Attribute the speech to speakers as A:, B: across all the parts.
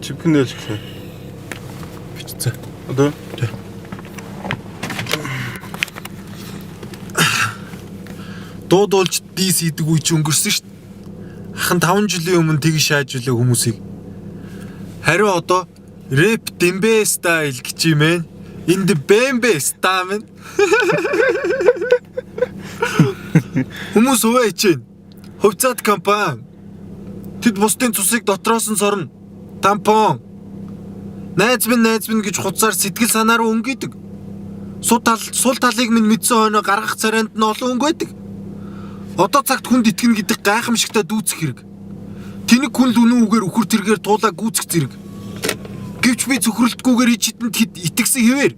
A: Чипхэн дээр шигсэн.
B: Бичсэн.
A: Одоо
B: Тий. Дуудуулж дис хийдэг үе чи өнгөрсөн шүү дээ. Ахан 5 жилийн өмнө тэгж шааж үлээ хүмүүсийг. Харин одоо рэп дэмбэ стайл гэж юм ээ. Энд бэмбэ стаа минь. Хүмүүс хуваа хичээн. Хувьцаат компани. Тэд бусдын цусыг дотроос нь сорно. Тампон. Найз минь найз минь гэж хуцаар сэтгэл санаа руу өнгийдэг. Сул тал сул талыг минь мэдсэн хойноо гаргах царайнд нь олон өнгө байдаг. Одоо цагт хүнд итгэнэ гэдэг гайхамшигтай дүүцэх хэрэг. Тэнэг хүн л үнэн үгээр үхэр тэргээр туулаа гүйцэх зэрэг. Гэвч би цөхрөлтгүйгээр ич хитэнд хэд итгэсэн хэвээр.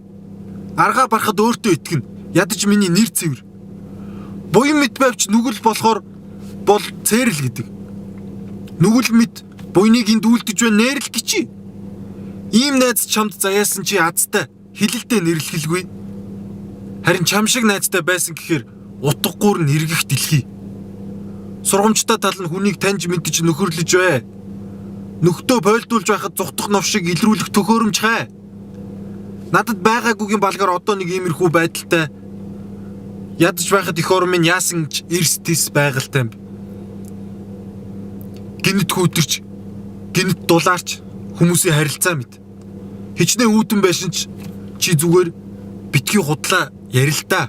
B: Аргаа барахад өөртөө итгэнэ. Ядаж миний нэр цэвэр. Буян мэт байвч нүгэл болохоор бол цээрл гэдэг. Нүгэл мэт буйныг энд үлдэж байна нэрл гिचи. Ийм найз чамд заяасан чи азтай хилэлдээ нэрлэхэлгүй. Харин чам шиг найзтай байсан гэхээр утгагүй нь эргэх дэлхий. Сургамжтай тал нь хүнийг таньж мэдж нөхөрлөж бай. Нөхдөө пойлдуулж байхад зугтах нов шиг илрүүлэх төхөөрөмж хай. Надад байгаагүйгийн балгаар одоо нэг иймэрхүү байдалтай ядаж байхад эх орон минь яасан ч эрс тис байгальтай юм. Гинэт хүүтэрч, гинэт дулаарч хүмүүсийн харилцаа мэд. Хичнээн үүдэн байсан ч чи зүгээр битгий худлаа ярил та.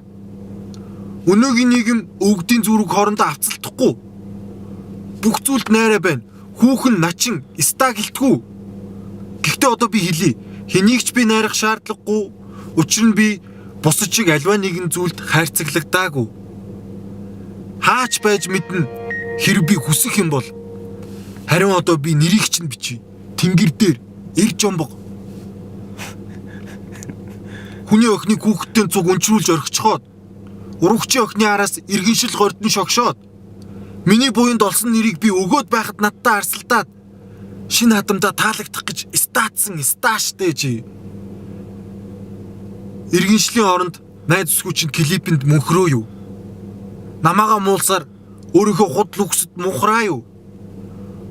B: Өнөөгийн нийгэм өвгдийн зүрэг хоорондоо авцалдахгүй. Бүх зүйлд найраа байна. Хүүхэн начин ста гэлтгүү. Гэхдээ одоо би хэлье. Хэнийг ч би найрах шаардлагагүй. Учир нь би бусад шиг альва нэгэн зүйлд хайрцаглагдаагүй. Хаач байж мэднэ хэрэг би хүсэх юм бол харин одоо би нэрийг чинь бичье. Тэнгэр дээр эр жомбог. Хүний охиныг хүүхдтэй цуг өнчрүүлж орхичхоод урагчийн охины араас иргэншил гордон шогшоод миний буянд олсон нэрийг би өгөөд байхад надтай арсалдаад шинэ хадамдаа таалагдах гэж стаатсан стааштай чи. Иргэншлийн оронд найз өсгүү чинь клипэнд мөнхрөө юу? Намаагаа муулсаар өөрийнхөө худал үгсэд мухраа юу?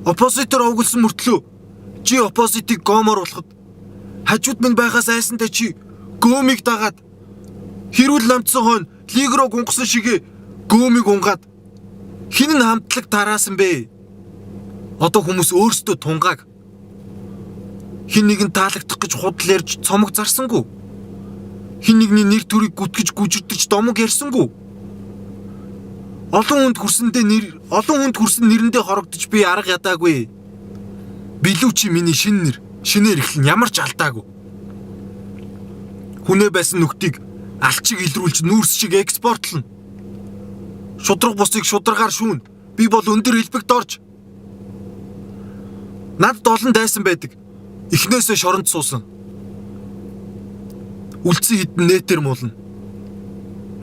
B: Оппозитор овоглсон мөртлөө чи оппозитыг гомор болоход хажууд минь байхаас айсантай чи гөөмийг дагаад хэрүүл намтсан хойно лиг руу гунгасан шигэ гөөмийг унгаад хин нь хамтлаг тараасан бэ? Одоо хүмүүс өөрсдөө тунгааг хин нэгэн таалагдах гэж худал ярьж цомог зарсангүй. Хин нэгний нэр төрийг гүтгэж гүжирдэж домог ярьсангүй. Олон хүнд хүрсэндээ нэр олон хүнд хүрсэн нэрэндээ хорогдож би арга ядаагүй. Билүү чи миний шин нэр шинээр эхлэн ямар ч алдаагүй. Хүнээ байсан нүхтийг алчиг илрүүлж нүүрс шиг экспортлно. Шудраг бусыг шударгаар шүүн. Би бол өндөр элбэгт орж надад олон дайсан байдаг. Эхнээсээ шоронд суусан. Үлдсэн хідэн нэтэр муулна.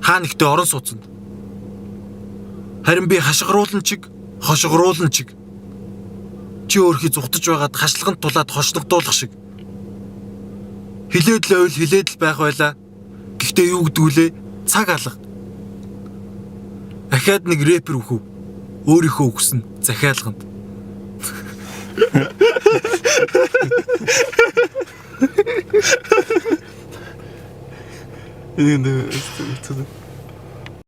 B: Хаа нэгтээ орон сууцнд. Харин би хашгируулан чиг, хошигруулан чиг. Чи өөрхий зүхтаж байгаад хашлаганд тулаад хошногдуулах шиг. Хилээд л байвал хилээд л байх байлаа. Гэхдээ юу гэдгүүлээ? Цаг алга. Ахаад нэг рэпер үхв. Өөрийнхөө үхсэн захиалганд.
A: Энэ нэг.